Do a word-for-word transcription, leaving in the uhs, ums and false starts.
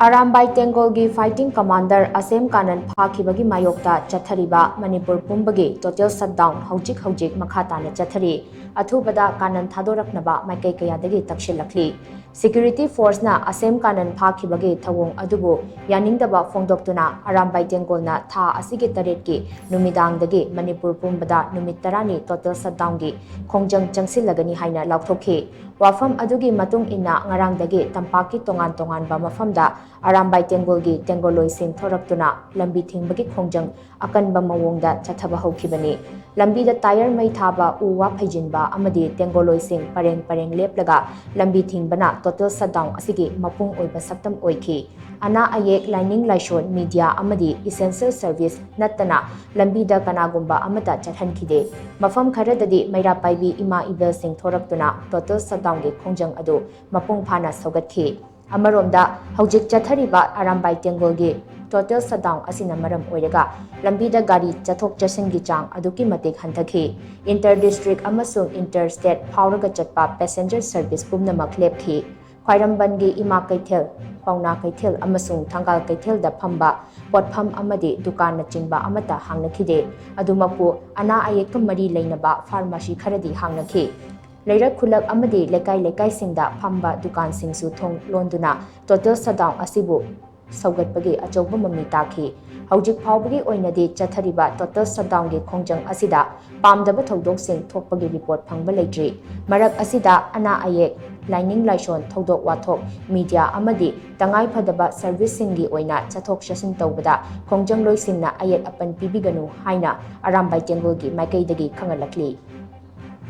Arambai ꯇꯦꯡꯒꯣꯜꯒꯤ fighting commander ꯑꯁꯦꯝ Kanan ꯐꯥꯈꯤꯕꯒꯤ ꯃꯥꯌꯣꯛꯇ ꯆꯠꯊꯔꯤꯕ ꯃꯅꯤꯄꯨꯔ ꯄꯨꯝꯕꯒꯤ total shutdown ꯍꯧꯖꯤꯛ ꯍꯧꯖꯤꯛ ꯃꯈꯥ ꯇꯥꯅ ꯆꯠꯊꯔꯤ꯫ ꯑꯊꯨꯕꯗ ꯀꯥꯅꯟ ꯊꯥꯗꯣꯔꯛꯅꯕ ꯃꯥꯏꯀꯩ ꯀꯌꯥꯗꯒꯤ ꯇꯛꯁꯤꯜꯂꯛꯂꯤ꯫ Security forceꯅ ꯑꯁꯦꯝ ꯀꯥꯅꯟ ꯐꯥꯈꯤꯕꯒꯤ ꯊꯧꯑꯣꯡ ꯑꯗꯨꯕꯨ ꯌꯥꯅꯤꯡꯗꯕ ꯐꯣꯡꯗꯣꯛꯇꯨꯅ ꯑꯔꯥꯝꯕꯥꯏ ꯇꯦꯡꯒꯣꯜꯅ ꯊꯥ ꯑꯁꯤꯒꯤ ꯇꯔꯦꯠꯀꯤ ꯅꯨꯃꯤꯗꯥꯡꯗꯒꯤ ꯃꯅꯤꯄꯨꯔ ꯄꯨꯝꯕꯗ ꯅꯨꯃꯤꯠ ꯇꯔꯥꯅꯤ total shutdownꯒꯤ ꯈꯣꯡꯖꯪ ꯆꯪꯁꯤꯜꯂꯒꯅꯤ ꯍꯥꯏꯅ ꯂꯥꯎꯊꯣꯛꯈꯤ꯫ ꯋꯥꯐꯝ ꯑꯗꯨꯒꯤ ꯃꯇꯨꯡ ꯏꯟꯅ ꯉꯔꯥꯡꯗꯒꯤ ꯇꯝꯄꯥꯛꯀꯤ ꯇꯣꯉꯥꯟ ꯇꯣꯉꯥꯟꯕ ꯃꯐꯝꯗ ꯑꯔꯥꯝꯕꯥꯏ ꯇꯦꯡꯒꯣꯜꯒꯤ ꯇꯦꯡꯒꯣꯜꯂꯣꯏꯁꯤꯡ ꯊꯣꯔꯛꯇꯨꯅ ꯂꯝꯕꯤ ꯊꯤꯡꯕꯒꯤ ꯈꯣꯡꯖꯪ ꯑꯀꯟꯕ ꯃꯑꯣꯡꯗ ꯆꯠꯊꯕ ꯍꯧꯈꯤꯕꯅꯤ꯫ ꯂꯝꯕꯤꯗ tyre ꯃꯩ ꯊꯥꯕ, ꯎ ꯋꯥ ꯐꯩꯖꯤꯟꯕ ꯑꯃꯗꯤ ꯇꯦꯡꯒꯣꯜꯂꯣꯏꯁꯤꯡ ꯄꯔꯦꯡ ꯄꯔꯦꯡ ꯂꯦꯞꯂꯒ ꯂꯝꯕꯤ ꯊꯤꯡꯕꯅ total shutdown ꯑꯁꯤꯒꯤ ꯃꯄꯨꯡ ꯑꯣꯏꯕ ꯁꯛꯇꯝ ꯑꯣꯏꯈꯤ꯫ ꯑꯅꯥ ꯑꯌꯦꯛ, ꯂꯥꯏꯅꯤꯡ ꯂꯥꯏꯁꯣꯟ, media ꯑꯃꯗꯤ essential service ꯅꯠꯇꯅ ꯂꯝꯕꯤꯗ ꯀꯅꯥꯒꯨꯝꯕ ꯑꯃꯠꯇ ꯆꯠꯍꯟꯈꯤꯗꯦ꯫ ꯃꯐꯝ ꯈꯔꯗꯗꯤ ꯃꯩꯔꯥ ꯄꯥꯏꯕꯤ ꯏꯃꯥ ꯏꯕꯦꯜꯁꯤꯡ ꯊꯣꯔꯛꯇꯨꯅ total shutdownꯒꯤ ꯈꯣꯡꯖꯪ ꯑꯗꯨ ꯃꯄꯨꯡ ꯐꯥꯅ ꯁꯧꯒꯠꯈꯤ꯫ ꯑꯃꯔꯣꯝꯗ, ꯍꯧꯖꯤꯛ ꯆꯠꯊꯔꯤꯕ ꯑꯔꯥꯝꯕꯥꯏ ꯇꯦꯡꯒꯣꯜꯒꯤ total shutdown ꯑꯁꯤꯅ ꯃꯔꯝ ꯑꯣꯏꯔꯒ ꯂꯝꯕꯤꯗ ꯒꯥꯔꯤ ꯆꯠꯊꯣꯛ ꯆꯠꯁꯤꯟꯒꯤ ꯆꯥꯡ ꯑꯗꯨꯛꯀꯤ ꯃꯇꯤꯛ ꯍꯟꯊꯈꯤ꯫ Inter district ꯑꯃꯁꯨꯡ inter state ꯐꯥꯎꯔꯒ ꯆꯠꯄ passenger service ꯄꯨꯝꯅꯃꯛ ꯂꯦꯞꯈꯤ꯫ ꯈ꯭ꯋꯥꯏꯔꯝꯕꯟꯒꯤ ꯏꯃꯥ ꯀꯩꯊꯦꯜ, ꯄꯥꯎꯅꯥ ꯀꯩꯊꯦꯜ ꯑꯃꯁꯨꯡ ꯊꯪꯒꯥꯜ ꯀꯩꯊꯦꯜꯗ ꯐꯝꯕ ꯄꯣꯠꯐꯝ ꯑꯃꯗꯤ ꯗꯨꯀꯥꯟꯅꯆꯤꯡꯕ ꯑꯃꯠꯇ ꯍꯥꯡꯅꯈꯤꯗꯦ꯫ ꯑꯗꯨꯃꯛꯄꯨ, ꯑꯅꯥ ꯑꯌꯦꯛꯀ ꯃꯔꯤ ꯂꯩꯅꯕ pharmacy ꯈꯔꯗꯤ ꯍꯥꯡꯅꯈꯤ꯫ ꯂꯩꯔꯛ ꯈꯨꯜꯂꯛ ꯑꯃꯗꯤ ꯂꯩꯀꯥꯏ ꯂꯩꯀꯥꯏꯁꯤꯡꯗ ꯐꯝꯕ ꯗꯨꯀꯥꯟꯁꯤꯡꯁꯨ ꯊꯣꯡ ꯂꯣꯟꯗꯨꯅ total shutdown ꯑꯁꯤꯕꯨ ꯁꯧꯒꯠꯄꯒꯤ ꯑꯆꯧꯕ ꯃꯃꯤ ꯇꯥꯈꯤ꯫ ꯍꯧꯖꯤꯛ ꯐꯥꯎꯕꯒꯤ ꯑꯣꯏꯅꯗꯤ ꯆꯠꯊꯔꯤꯕ total shutdownꯒꯤ ꯈꯣꯡꯖꯪ ꯑꯁꯤꯗ ꯄꯥꯝꯗꯕ ꯊꯧꯗꯣꯛꯁꯤꯡ ꯊꯣꯛꯄꯒꯤ report ꯐꯪꯕ ꯂꯩꯇ꯭ꯔꯤ꯫ ꯃꯔꯛ ꯑꯁꯤꯗ ꯑꯅꯥ ꯑꯌꯦꯛ, ꯂꯥꯏꯅꯤꯡ ꯂꯥꯏꯁꯣꯟ, ꯊꯧꯗꯣꯛ ꯋꯥꯊꯣꯛ, media ꯑꯃꯗꯤ ꯇꯉꯥꯏ ꯐꯗꯕ serviceꯁꯤꯡꯒꯤ ꯑꯣꯏꯅ ꯆꯠꯊꯣꯛ ꯆꯠꯁꯤꯟ ꯇꯧꯕꯗ ꯈꯣꯡꯖꯪꯂꯣꯏꯁꯤꯡꯅ ꯑꯌꯦꯠ ꯑꯄꯟ ꯄꯤꯕꯤꯒꯅꯨ ꯍꯥꯏꯅ ꯑꯔꯥꯝꯕꯥꯏ ꯇꯦꯡꯒꯣꯜꯒꯤ ꯃꯥꯏꯀꯩꯗꯒꯤ ꯈꯪꯍꯜꯂꯛꯂꯤ꯫